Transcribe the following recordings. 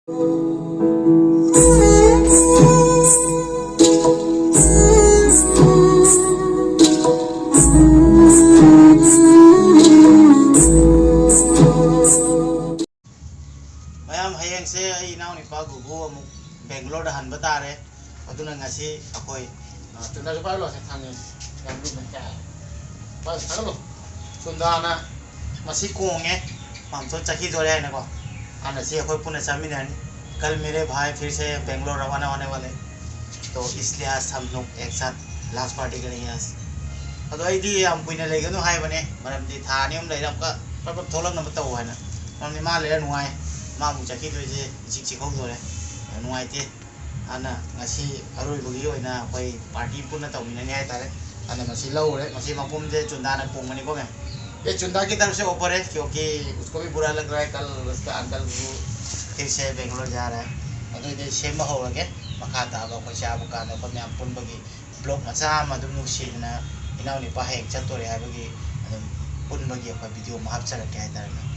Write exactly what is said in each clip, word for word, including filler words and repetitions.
ꯃꯌꯥꯝ, ꯍꯌꯦꯡꯁꯦ ꯑꯩ ꯏꯅꯥꯎꯅꯨꯄꯥ ꯒꯨꯒꯨ ꯑꯃꯨꯛ ꯕꯦꯡꯒ꯭ꯂꯣꯔꯗ ꯍꯟꯕ ꯇꯥꯔꯦ꯫ ꯑꯗꯨꯅ ꯉꯁꯤ ꯑꯩꯈꯣꯏ, ꯑ, ꯆꯨꯟꯗꯥꯁꯨ ꯄꯥꯏꯔꯨꯂꯣꯁꯦ, ꯊꯥꯡꯉꯦ꯫ ꯌꯥꯝ ꯂꯨꯝꯃꯦ꯫ ꯄꯥꯏꯔꯨ, ꯊꯥꯡꯒꯠꯂꯨ꯫ ꯆꯨꯟꯗꯥꯅ ꯃꯁꯤ ꯀꯣꯡꯉꯦ, ꯃꯥꯝꯇꯣꯟ ꯆꯠꯈꯤꯗꯣꯔꯦ ꯍꯥꯏꯅꯀꯣ꯫ ꯍꯥꯟꯅ ꯁꯤ ꯑꯩꯈꯣꯏ ꯄꯨꯟꯅ ꯆꯥꯃꯤꯟꯅꯔꯅꯤ꯫ कल मेरे भाई फिर से बेंगलोर रवाना होने वाले, तो इसलिए आज हम लोग एक साथ लास्ट पार्टी करेंगे आज। ꯑꯗꯣ ꯑꯩꯗꯤ ꯌꯥꯝ ꯀꯨꯏꯅ ꯂꯩꯒꯅꯨ ꯍꯥꯏꯕꯅꯦ, ꯃꯔꯝꯗꯤ ꯊꯥ ꯑꯅꯤ ꯑꯍꯨꯝ ꯂꯩꯔ ꯑꯃꯨꯛꯀ ꯄ꯭ꯔꯞ ꯄ꯭ꯔꯞ ꯊꯣꯛꯂꯛꯅꯕ ꯇꯧ ꯍꯥꯏꯅ꯫ ꯃꯔꯝꯗꯤ ꯃꯥ ꯂꯩꯔ ꯅꯨꯡꯉꯥꯏ, ꯃꯥ ꯑꯃꯨꯛ ꯆꯠꯈꯤꯗꯣꯏꯁꯦ ꯏꯆꯤꯛ ꯆꯤꯛꯍꯧꯗꯣꯔꯦ, ꯅꯨꯡꯉꯥꯏꯇꯦ꯫ ꯑꯗꯨꯅ ꯉꯁꯤ ꯑꯔꯣꯏꯕꯒꯤ ꯑꯣꯏꯅ ꯑꯩꯈꯣꯏ ꯄꯥꯔꯇꯤ ꯄꯨꯟꯅ ꯇꯧꯃꯤꯟꯅꯅꯤ ꯍꯥꯏꯇꯥꯔꯦ꯫ ꯑꯗꯨꯅ ꯃꯁꯤ ꯂꯧꯔꯦ, ꯃꯁꯤ ꯃꯄꯨꯝꯁꯦ ꯆꯨꯟꯗꯥꯅ ꯀꯣꯡꯕꯅꯤꯀꯣ ꯃꯦꯝ꯫ ये चुंदा की तरफ से ऑफर है, क्योंकि उसको भी बुरा लग रहा है, कल उसका अंकल वो फिर से बेंगलोर जा रहा है꯫ ꯑꯗꯨꯏꯗꯤ ꯁꯦꯝꯕ ꯍꯧꯔꯒꯦ꯫ ꯃꯈꯥ ꯇꯥꯕ ꯑꯩꯈꯣꯏ ꯆꯥꯕ ꯀꯥꯟꯗ ꯑꯩꯈꯣꯏ ꯃꯌꯥꯝ ꯄꯨꯟꯕꯒꯤ ꯕ꯭ꯂꯣꯛ ꯃꯆꯥ ꯑꯃ ꯑꯗꯨꯝ ꯅꯨꯡꯁꯤꯗꯅ ꯏꯅꯥꯎꯅꯨꯄꯥ ꯍꯌꯦꯡ ꯆꯠꯇꯣꯔꯦ ꯍꯥꯏꯕꯒꯤ ꯑꯗꯨꯝ ꯄꯨꯟꯕꯒꯤ ꯑꯩꯈꯣꯏ ꯚꯤꯗꯤꯑꯣ ꯑꯃ ꯍꯥꯞꯆꯔꯛꯀꯦ ꯍꯥꯏꯇꯥꯔꯦ ꯃꯦꯝ꯫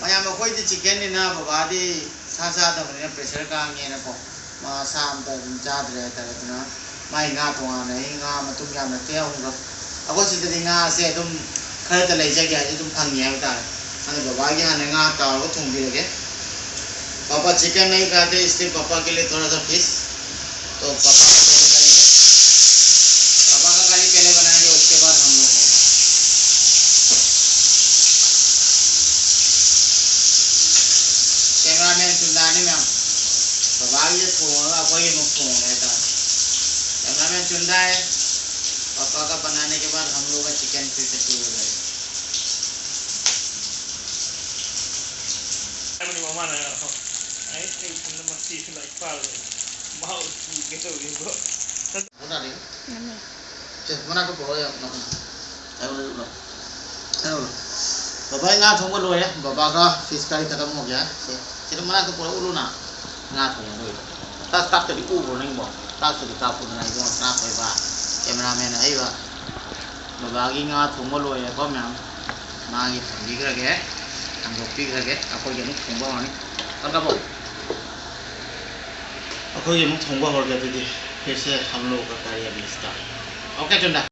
ꯃꯌꯥꯝ, ꯑꯩꯈꯣꯏꯗꯤ ꯆꯤꯛꯀꯟꯅꯤꯅ ꯕꯕꯥꯗꯤ ꯁꯥ ꯆꯥꯗꯕꯅꯤꯅ ꯄ꯭ꯔꯦꯁꯔ ꯀꯥꯡꯉꯦꯅꯀꯣ, ꯃꯥ ꯁꯥ ꯑꯝꯇ ꯑꯗꯨꯝ ꯆꯥꯗ꯭ꯔꯦ ꯍꯥꯏꯇꯥꯔꯦ꯫ ꯑꯗꯨꯅ ꯃꯥꯏ ꯉꯥ ꯇꯣꯉꯥꯟꯅ, ꯑꯩ ꯉꯥ ꯃꯇꯨꯝ ꯌꯥꯝꯅ ꯇꯦꯛ ꯑꯍꯨꯝꯈꯛ꯫ ꯑꯩꯈꯣꯏ ꯁꯤꯗꯗꯤ ꯉꯥꯁꯦ ꯑꯗꯨꯝ ꯈꯔꯇ ꯂꯩꯖꯒꯦ ꯍꯥꯏꯗꯤ ꯑꯗꯨꯝ ꯐꯪꯉꯤ ꯍꯥꯏꯕ ꯇꯥꯔꯦ꯫ ꯑꯗꯣ ꯕꯕꯥꯒꯤ ꯍꯥꯟꯅ ꯉꯥ ꯇꯥꯎꯔꯒ ꯊꯣꯡꯕꯤꯔꯒꯦ꯫ पापा, चिकन नहीं खाते, इसलिए पापा के लिए थोड़ा सा पीस। तो पापा का पहले करेंगे, पापा का करी पहले बनाएंगे, उसके बाद हम लोग होगा। कैमरामैन चुंदा नहीं मैम, ꯕꯕꯥꯒꯤ ꯊꯣꯡꯉꯒ ꯑꯩꯈꯣꯏꯒꯤ ꯑꯃꯨꯛ ꯊꯣꯡꯉꯦ ꯍꯥꯏꯇꯥꯔꯦ꯫ ꯀꯦꯃꯦꯔꯥꯃꯦꯟ ꯆꯨꯟꯗꯥꯏ, पापा का बनाने के बाद हम लोग का चिकन फिर से शुरू हो जाएगा। ꯍꯥꯏꯕꯅꯤ ꯃꯃꯥꯅ꯫ ꯑꯩ, ꯑꯩ ꯏꯊꯟꯗ ꯃꯁꯤ ꯂꯥꯏꯔꯤꯛ ꯄꯥꯕꯗ ꯃꯍꯥꯎ ꯄꯨꯒꯦ ꯇꯧꯔꯤꯕ꯫ ꯁꯦ, ꯃꯅꯥꯛꯇ ꯄꯨꯔꯛꯑꯣ, ꯌꯥꯝ ꯅꯛꯅ꯫ ꯍꯥꯏꯔꯛꯑꯣ, ꯍꯥꯏꯔꯛꯑꯣ꯫ ꯕꯕꯥ, ꯑꯩ ꯉꯥ ꯊꯣꯡꯕ ꯂꯣꯏꯔꯦ꯫ ꯕꯕꯥꯒ ꯐꯤꯁ ꯀꯔꯤ ꯈꯛꯇ ꯑꯃꯨꯛ ꯌꯥꯏ꯫ ꯁꯦ, ꯁꯤꯗ ꯃꯅꯥꯛꯇ ꯄꯨꯔꯛꯎ, ꯂꯨꯅ꯫ ꯉꯥ ꯊꯣꯡꯕ ꯂꯣꯏꯔꯦ꯫ ꯇꯥꯛ-, ꯇꯥꯛꯇꯗꯤ ꯎꯕ꯭ꯔꯣ ꯅꯪꯕꯣ? ꯇꯥꯛꯇꯗꯤ ꯇꯥꯛꯄꯗꯨꯅ ꯏꯕꯨꯡꯉꯣ, ꯇꯥꯛꯄ ꯍꯩꯕ꯫ ꯀꯦꯃꯦꯔꯥꯃꯦꯟ ꯑꯍꯩꯕ꯫ ꯕꯕꯥꯒꯤ ꯉꯥ ꯊꯣꯡꯕ ꯂꯣꯏꯔꯦꯀꯣ ꯃꯌꯥꯝ꯫ ꯃꯥꯒꯤ ꯊꯝꯕꯤꯈ꯭ꯔꯒꯦ, ꯊꯥꯡꯗꯣꯛꯄꯤꯈ꯭ꯔꯒꯦ꯫ ꯑꯩꯈꯣꯏꯒꯤ ꯑꯃꯨꯛ ꯊꯣꯡꯕ ꯍꯧꯔꯅꯤ꯫ ꯀꯛꯂꯕꯣ? ꯑꯩꯈꯣꯏꯒꯤ ꯑꯃꯨꯛ ꯊꯣꯡꯕ ꯍꯧꯔꯒꯦ ꯑꯗꯨꯗꯤ꯫ फिर से हम लोग का कार्य अभी start। OK, चुंदा?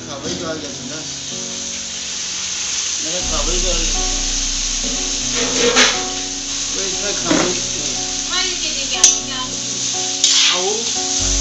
ꯈꯥꯕꯩꯗꯣ ꯍꯥꯏꯒꯗ꯭ꯔꯥ? ꯅꯪ ꯈꯥꯕꯩꯗꯣ ꯍꯥꯏꯒꯗ꯭ꯔꯥ? ꯅꯣꯏ ꯈꯔ ꯈꯥꯕꯩ꯫ ꯃꯥꯏꯗꯤ ꯀꯦꯖꯤ ꯀꯌꯥꯅꯣ ꯌꯥꯝꯃꯤ? ꯑꯍꯨꯝ꯫